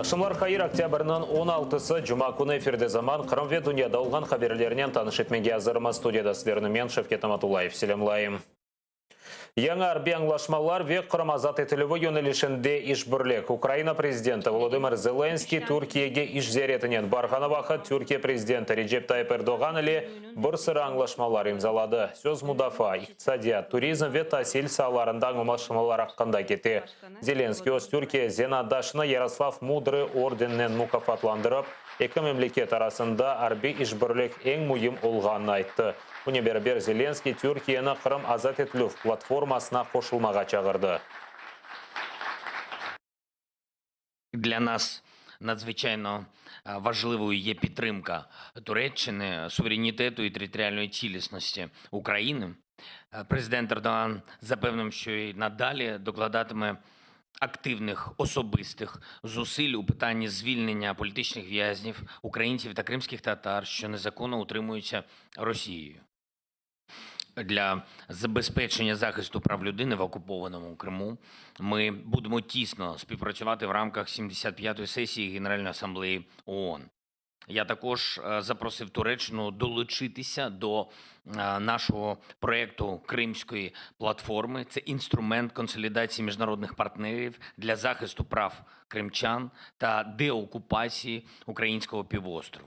Aqşamlar hayır, oktâbrniñ on altısı, cuma künü efirde Zaman, Qırım ve dünyada olğan haberlernen tanış etmege azırmız. Studiyada sizlerni men, Şevket Namatullayev, selâmlayım. Yañı arbiy añlaşmalar ve Qırım azat etilüvi yönelişinde işbirlik. Ukraina prezidenti Volodımır Zelenskıy Türkiyege iş ziyaretinen barğanı vaqıt Türkiye prezidenti Recep Tayyip Erdoğan ile bir sıra añlaşmalar imzaladı. Söz mudafaa, iqtisadiyat, turizm ve tasil saalarında añlaşmalar aqqında kete. Zelenskıy öz Türkiye zenaatdaşını Yaroslav Mudrı ordeninen mukâfatlandırıp, eki memleket arasında arbiy işbirlik eñ müim olğanını ayttı. Bunen beraber Zelenskıy Türkiyeni Qırım azat etilüv platformasına qoşulmağa çağırdı. Для нас надзвичайно важливою є підтримка Туреччини, суверенітету і територіальної цілісності України. Президент Ердоган запевнив, що й надалі докладатиме активних особистих зусиль у питанні звільнення політичних в'язнів, українців та кримських татар, що незаконно утримуються Росією. Для забезпечення захисту прав людини в окупованому Криму ми будемо тісно співпрацювати в рамках 75-ї сесії Генеральної асамблеї ООН. Я також запросив Туреччину долучитися до нашого проекту Кримської платформи. Це інструмент консолідації міжнародних партнерів для захисту прав кримчан та деокупації українського півострову.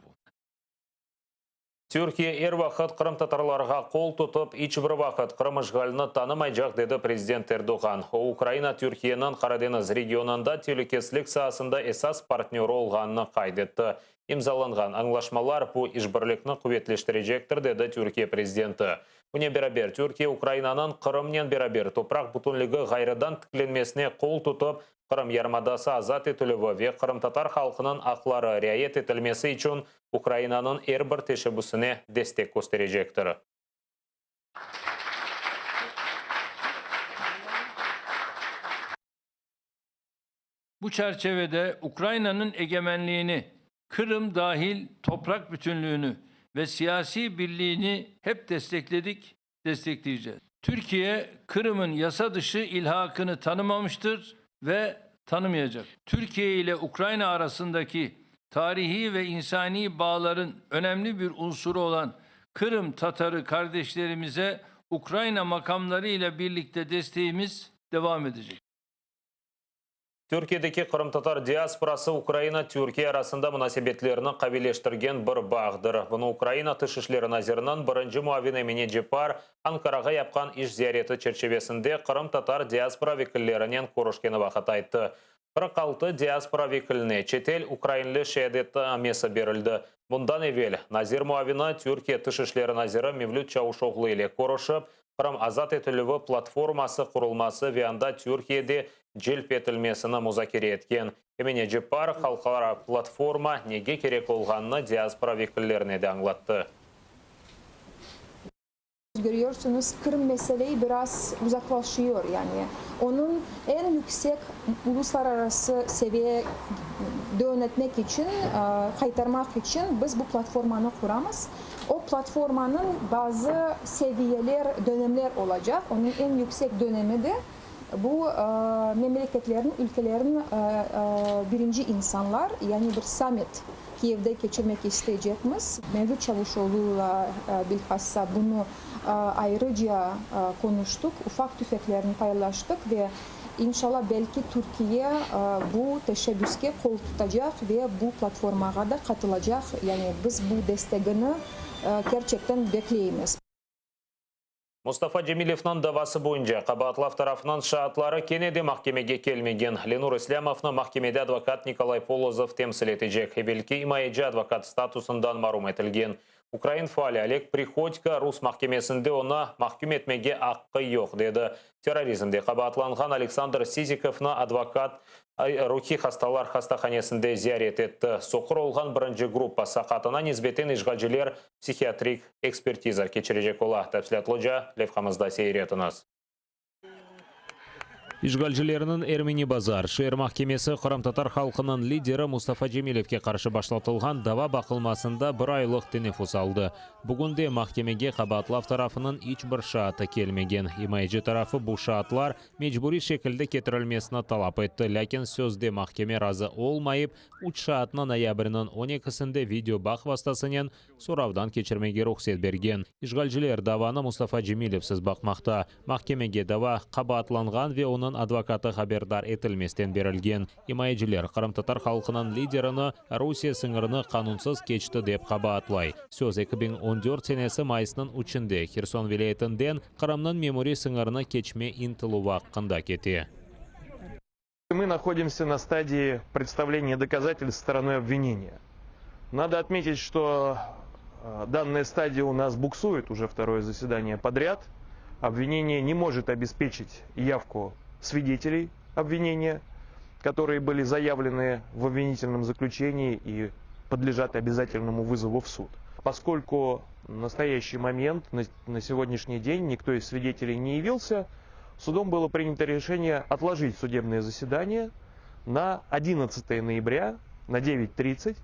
Türkiye er vaqıt qırımtatarlarğa qol tutıp, iç bir vaqıt Qırım işğalini tanımaycaq, dedi prezident Erdoğan. O, Ukraina Türkiyeniñ Qaradeñiz regionında telükesizlik saasında esas partnörı olğanını qayd etti. İmzalanğan añlaşmalar bu işbirlikni quvetleştirecektir, dedi Türkiye prezidenti. Bunen beraber, Türkiye Ukrainanıñ Qırımnen beraber topraq bütünligi ğayrıdan tiklenmesine qol tutıp, Qırım yarımadası azat etilüvi ve qırımtatar halqınıñ aqları riayet etilmesi içün Ukrainanıñ er bir teşebbüsine destek kösterecektir. Bu çerçevede Ukrayna'nın egemenliğini, Kırım dahil toprak bütünlüğünü ve siyasi birliğini hep destekledik, destekleyeceğiz. Türkiye, Kırım'ın yasa dışı ilhakını tanımamıştır ve tanımayacak. Türkiye ile Ukrayna arasındaki tarihi ve insani bağların önemli bir unsuru olan Kırım Tatarı kardeşlerimize Ukrayna makamları ile birlikte desteğimiz devam edecek. Türkiyedeki qırımtatar diasporası Ukraina-Türkiye arasında munasebetlerni qaviyleştirgen bir bağdır. Bunı Ukraina Tış işleri naziriniñ birinci muavini Emine Ceppar Ankarağa yapqan iş ziyareti çerçivesinde qırımtatar diaspora vekillerinen körüşkeni vaqıt ayttı. 46 diaspora vekiline çetel ukrainli şeadetnamesi berildi. Bundan evel, nazir muavini Türkiye Tış işleri naziri Mevlüt Çavuşoğlu ile körüşip, Qırım azat etilüvi platforması qurulması ve anda Türkiye de celp etilmesini muzakere etken. Emine Ceppar, halqara platforma nege kerek olğanını diaspora vekillerine de añlattı. Görüyorsunuz, Qırım meseleyi biraz uzaqlaşıyor, yani onıñ eñ yüksek uluslararası seviyeye dönetmek içün, qaytarmaq içün biz bu platformanı quramız. O platformanıñ bazı seviyeler, dönemler olacaq, onıñ eñ yüksek dönemi de bu memleketlerniñ, ülkelerniñ birinci insanlar, yani bir sammit Kiyevde keçirmek isteycekmiz. Mevlüt Çavuşoğlu'yla bilhassa bunı ayrıca konuştuq, ufaq tüfeklerni paylaştıq ve inşallah belki Türkiye bu teşebbüske qol tutacaq ve bu platformağa da qatılacaq, yani biz bu destegini kerçekten bekleymiz. Mustafa Cemilevniñ davası boyunca qabaatlav tarafınıñ şaatları kene de mahkemege kelmegen. Lenur İslâmovnı mahkemede advokat Nikolay Polozov temsil etecek. Evelki imayeci advokat statusından marum etilgen. Ukrain faali Oleg Prihodko rus mahkemesinde onı mahküm etmege aqqı yoq, dedi. Terrorizmde qabaatlanğan Aleksandr Sizikovnı advokat Ruhiy hastalar hastahanesinde ziyaret etti. Soqur olğan birinci gruppa saqatına nisbeten işğalciler psihiatrik ekspertiza keçirecek ola. Tafsilâtlıca levhamızda seyir etiñiz. İşğalcilerniñ Ermeni Bazar şeer mahkemesi qırımtatar halqınıñ lideri Mustafa Cemilevge qarşı başlatılğan dava baqılmasında bir aylıq teneffüs aldı. Bugünde mahkemege qabaatlav tarafınıñ iç bir şaatı kelmegen. İmayeci tarafı bu şaatlar mecburiy şekilde ketirilmesini talap etti, lâkin sözde mahkeme razı olmayıp, üç şaatnı noyabrniñ on ekisinde video bağ vastasınen soravdan keçirmege ruhset bergen. İşğalciler davanı Mustafa Cemilevsiz baqmaqta. Mahkemege dava, qabaatlanğan ve onıñ advokatı haberdar etilmesten berilgen. İmayeciler, qırımtatar halqınıñ liderini Rusiye sıñırını qanunsız keçti dep qabaatlay. Söz 2014 senesi mayısnıñ üçünde Herson vilâyetinden Qırımnıñ memuriy sıñırını keçme ıntıluvı aqqında kete. Мы находимся на стадии представления доказательств стороной обвинения. Надо отметить, что данная стадия у нас буксует уже второе заседание подряд. Обвинение не может обеспечить явку свидетелей обвинения, которые были заявлены в обвинительном заключении и подлежат обязательному вызову в суд. Поскольку в настоящий момент, на сегодняшний день, никто из свидетелей не явился, судом было принято решение отложить судебное заседание на 11 ноября на 9:30.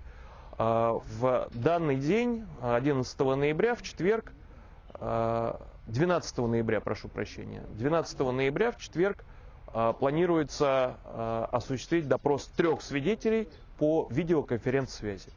В данный день, 11 ноября, в четверг, 12 ноября, прошу прощения, 12 ноября в четверг планируется осуществить допрос трех свидетелей по видеоконференц-связи.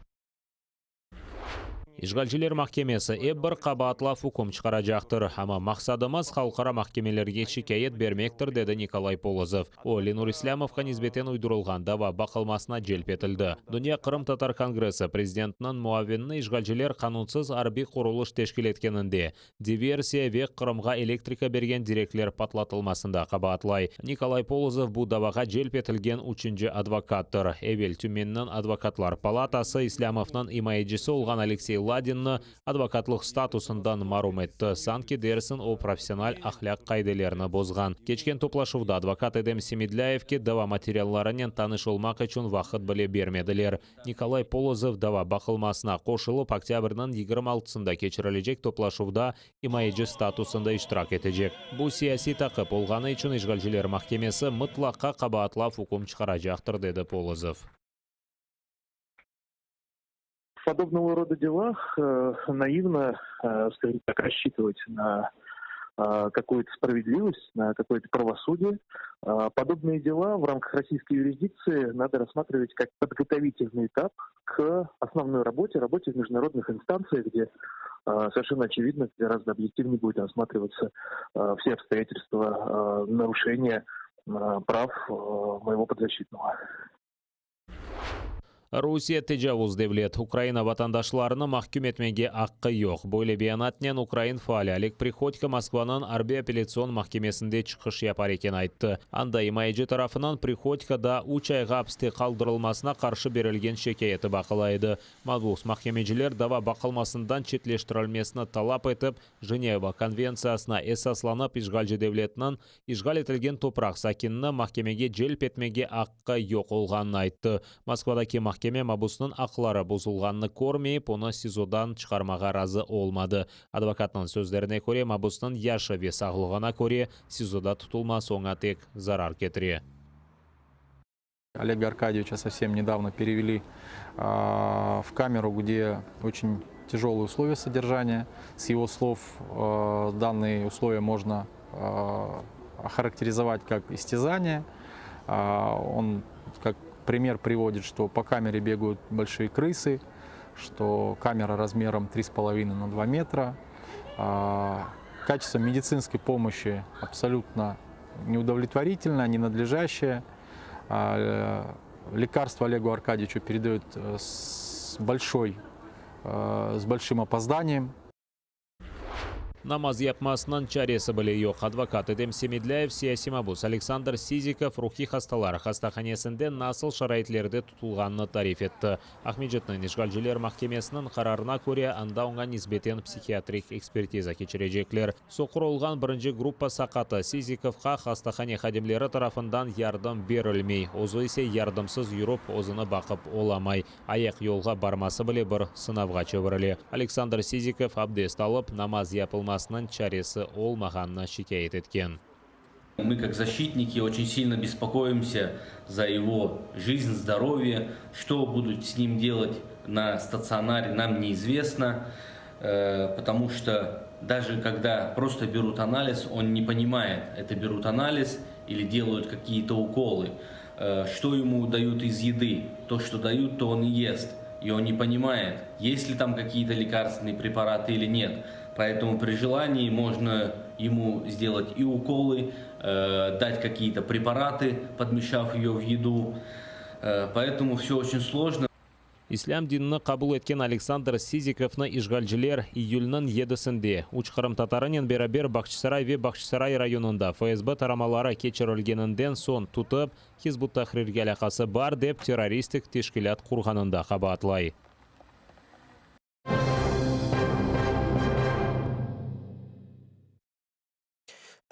İşğalciler mahkemesi ep bir qabaatlav üküm çıqaracaqtır, amma maqsadımız halqara mahkemelerge şikâyet bermektir, dedi Nikolay Polozov. O, Lenur İslâmovğa nisbeten uydurılğan dava baqılmasına celp etildi. Dünya qırımtatar kongressi prezidentiniñ muavinini işğalciler qanunsız arbiy qurulış teşkil etkeninde, diversiya ve Qırımğa elektrika bergen direkler patlatılmasında qabaatlay. Nikolay Polozov bu davağa celp etilgen üçünci advokattır. Evel Tümenniñ advokatlar palatası İslâmovnıñ imayecisi olğan Aleksey Ladinni advokatlıq statusından marum etti, sanki dersiñ o professional ahlâq qaidelerini bozğan. Keçken toplaşuvda advokat Edem Semedlâyevke dava materiallarınen tanış olmaq içün vaqıt bile bermediler. Nikolay Polozov dava baqılmasına qoşulıp, oktâbrniñ 26-sında keçirilecek toplaşuvda imayeci statusında iştirak etecek. Bu siyasiy taqip olğanı içün işğalciler mahkemesi mıtlaqa qabaatlav üküm çıqaracaqtır, dedi Polozov. В подобного рода делах наивно, скажем так, рассчитывать на какую-то справедливость, на какое-то правосудие. Подобные дела в рамках российской юрисдикции надо рассматривать как подготовительный этап к основной работе, работе в международных инстанциях, где совершенно очевидно, гораздо объективнее будет рассматриваться все обстоятельства нарушения прав моего подзащитного. Rusiye tecavuz devlet, Ukraina vatandaşlarını mahküm etmege aqqı yoq. Böyle beyanatnen ukrain faali Oleg Prihodko Moskvanıñ arbiy apellâtsion mahkemesinde çıqış yapar eken ayttı. Anda imayeci tarafından Prihodko daa üç ayğa apiste qaldırılmasına qarşı berilgen şikâyeti baqıla edi. Mabüs mahkemeciler dava baqılmasından çetleştirilmesini talap etip, Jeneva konventsiyasına esaslanıp işğalci devletniñ işğal etilgen topraq sakinini mahkemege celp etmege aqqı yoq olğanını ayttı. Moskvadaki mahkeme mabusnıñ aqları bozulğanını körmeyip, onı SİZOdan çıqarmağa razı olmadı. Advokatnıñ sözlerine köre, mabusnıñ yaşı ve sağlığına köre, SİZOda tutulması oña tek zarar ketire. Олега Аркадьевича совсем недавно перевели в камеру, где очень тяжелые условия содержания. С его слов, данные условия можно охарактеризовать как истязание. Он как пример приводит, что по камере бегают большие крысы, что камера размером 3,5 на 2 метра. Качество медицинской помощи абсолютно неудовлетворительное, ненадлежащее. Лекарства Олегу Аркадьевичу передают с большим опозданием. Namaz yapmasınıñ çaresi bile yoq. Advokat Edem Semedlâyev siyasiy mabus Aleksandr Sizikov ruhiy hastalar hastahanesinde nasıl şaraitlerde tutulğanını tarif etti. Aqmescitniñ işğalciler mahkemesiniñ qararına köre, anda oña nisbeten psihiatrik ekspertiza keçirecekler. Soqur olğan birinci gruppa saqatı Sizikovqa hastahane hadimleri tarafından yardım berilmey. Özü ise yardımsız yürip, özüni baqıp olamay. Ayaqyolğa barması bile bir sınavğa çevirile. Aleksandr Sizikov abdest alıp, namaz yapılmasınıñ çaresi olmağanını şikâyet etken. Мы, как защитники, очень сильно беспокоимся за его жизнь, здоровье. Что будут с ним делать на стационаре, нам неизвестно, э, потому что даже когда просто берут анализ, он не понимает, это берут анализ или делают какие-то уколы. Э, что ему дают из еды? То, что дают, то он и ест. И он не понимает, есть ли там какие-то лекарственные препараты или нет. Поэтому при желании можно ему сделать и уколы, э, дать какие-то препараты, подмешав ее в еду. Э, поэтому все очень сложно. İslâm dinini qabul etken Aleksandr Sizikovnı işğalciler iyülniñ yedisinde üç qırımtatarınen beraber Bağçasaray ve Bağçasaray rayonında FSB taramaları keçirilgeninden soñ tutıp, Hizb ut-Tahrirge alâqası bar dep terroristik teşkilât qurğanında qabaatlay.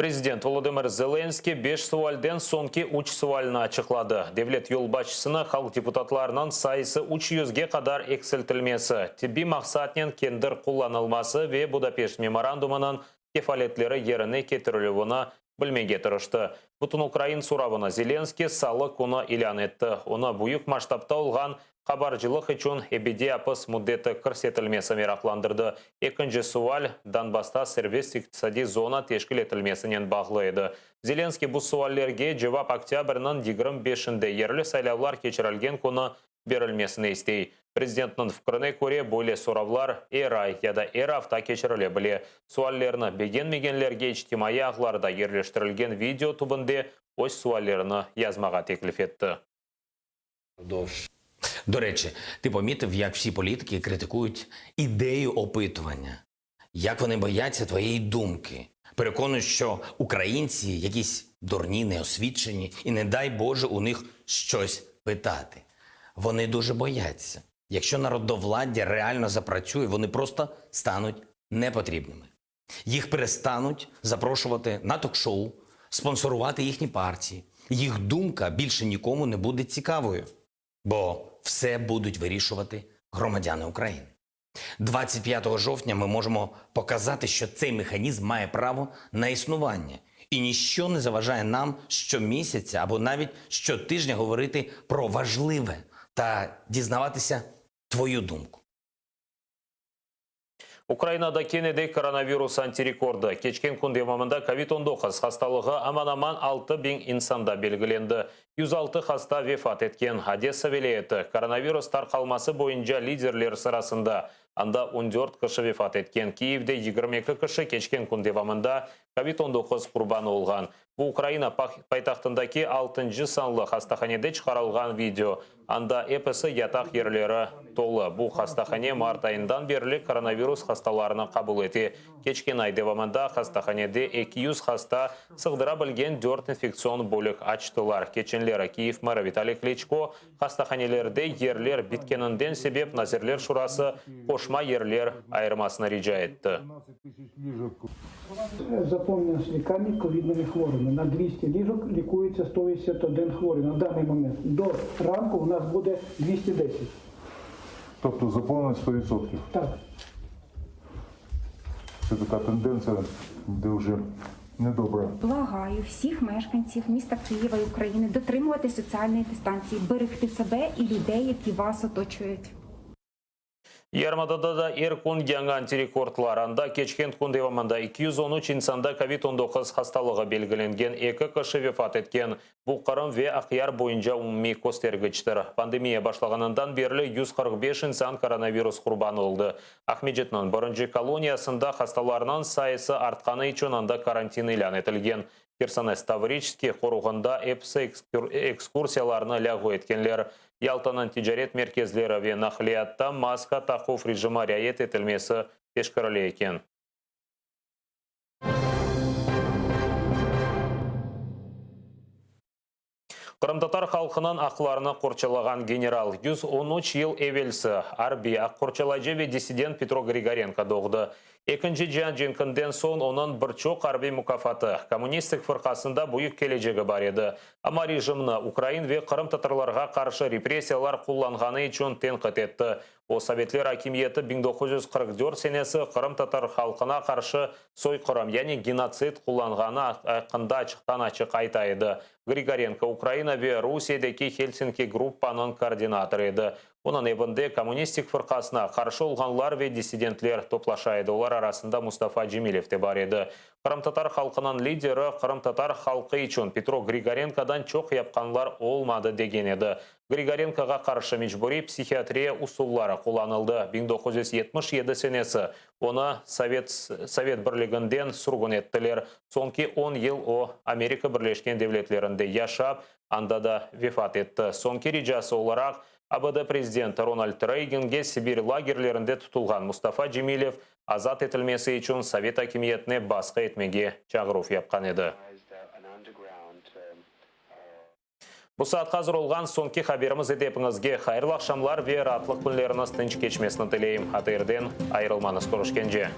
Prezident Volodımır Zelenskıy beş sualden soñki üç sualni açıqladı. Devlet yolbaşçısını halq deputatlarınıñ sayısı üç yüzge qadar eksiltilmesi, tibbiy maqsatnen kendir qullanılması ve Budapeşt memorandumınıñ kefaletleri yerine ketirilüvini bilmege tırıştı. Bütünukrain soravını Zelenskıy salı künü ilân etti. Onı büyük masştabta olğan Qabarcılıq içün ebediy apis müddeti kirsetilmesi meraqlandırdı. Ekinci sual, Donbassta serbest iqtisadiy zona teşkil etilmesinen bağlı edi. Zelenskıy bu suallerge cevap oktâbrniñ 25-inde yerli saylavlar keçirilgen künü berilmesini istey. Prezidentniñ fikrine köre, böyle soravlar er ay ya da er afta keçirile bile. Suallerni begenmegenlerge içtimaiy ağlarda yerleştirilgen video tübünde öz suallerini yazmağa teklif etti. До речі, ти помітив, як всі політики критикують ідею опитування, як вони бояться твоєї думки. Переконують, що українці якісь дурні, неосвічені, і не дай Боже у них щось питати. Вони дуже бояться. Якщо народовладдя реально запрацює, вони просто стануть непотрібними. Їх перестануть запрошувати на ток-шоу, спонсорувати їхні партії. Їх думка більше нікому не буде цікавою, бо все будуть вирішувати громадяни України. 25 жовтня ми можемо показати, що цей механізм має право на існування, і ніщо не заважає нам щомісяця або навіть щотижня говорити про важливе та дізнаватися твою думку. Ukrainada kene de koronavirus antirekordı. Keçken kün devamında kovid 19 hastalığı aman-aman 6000 insanda belgilendi. 106 hasta vefat etken. Odessa vilâyeti koronavirus tarqalması boyunca liderler sırasında. Anda 14 kişi vefat etken. Kiyevde 22 kişi keçken kün devamında kovid 19 qurbanı olğan. Bu Ukraina paytahtındaki altıncı sanlı hastahanede çıqarılğan video. Anda episi yataq yerleri tolu. Bu hastahane mart ayından berli koronavirus hastalarını qabul ete. Keçken ay devamında hastahanede 200 hasta sığdıra bilgen dört infektsion bölük açtılar. Keçenleri Kiyev meri Vitaliy Kliçko hastahanelerde yerler bitkeninden sebep Nazirler Şurası qoşma yerler ayırmasını rica etti. Заповненість лікарні ковідними хворими. На 200 ліжок лікується 181 хворий на даний момент. До ранку у нас буде 210. Тобто заповненість 100%. Так. Це така тенденція дуже недобра. Благаю всіх мешканців міста Києва і України дотримуватися соціальної дистанції, берегти себе і людей, які вас оточують. Yarımadada da er kün yañı antirekordlar. Anda keçken kün devamında 213 insanda kovid 19 hastalığı belgilengen, eki kişi vefat etken. Bu Qırım ve Aqyar boyunca umumiy köstergiçtir. Pandemiya başlağanından berli 145 insan koronavirus qurbanı oldı. Aqmescitniñ birinci koloniyasında hastalarnıñ sayısı artqanı içün anda karantin ilân etilgen. Hersones Tavriçskiy qoruğında episi ekskursiyalarnı lâğu etkenler. Yaltanıñ ticaret merkezleri ve naqliyatta maska taquv rejimi riayet etilmesi teşkerile eken. Qırımtatar halqınıñ aqlarını qorçalağan general, 113 yıl evelsi arbiy, aq qorçalayıcı ve dissident Petro Grigorenko doğdı. Ekinci cian cenkinden soñ onıñ bir çoq arbiy mukâfatı, Kommunistik fırqasında büyük kelecegi bar edi. Amma rejimni ukrain ve qırımtatarlarğa qarşı repressiyalar qullanğanı içün tenqit etti. O, sovetler akimiyeti 1944 senesi qırımtatar halqına qarşı soyqırım, yani genotsid qullanğanı aqqında açıqtan-açıq ayta edi. Grigorenko Ukraina ve Rusiyedeki Helsinki gruppanıñ koordinatorı edi. Onıñ evinde Kommunistik fırqasına qarşı olğanlar ve dissidentler toplaşa edi, olar arasında Mustafa Cemilev de bar edi. Qırımtatar halqınıñ lideri qırımtatar halqı içün Petro Grigorenkodan çoq yapqanlar olmadı degen edi. Grigorenkoğa qarşı mecburiy psihiatriya usulları qullanıldı, 1977 senesi onı Sovet Sovet Birliginden sürgün ettiler. Soñki on yıl o, Amerika Birleşken Devletlerinde yaşap, anda da vefat etti. Soñki ricası olaraq, ABD prezidenti Ronald Reygenge Sibir lagerlerinde tutulğan Mustafa Cemilev azat etilmesi içün sovet akimiyetine basqı etmege çağıruv yapqan edi. Bu saatqa azır olğan soñki haberimiz edi. Epiñizge hayırlı aqşamlar ve raatlıq künleriñiz tınç keçmesini tileyim. ATRden ayırılmañız. Körüşkence.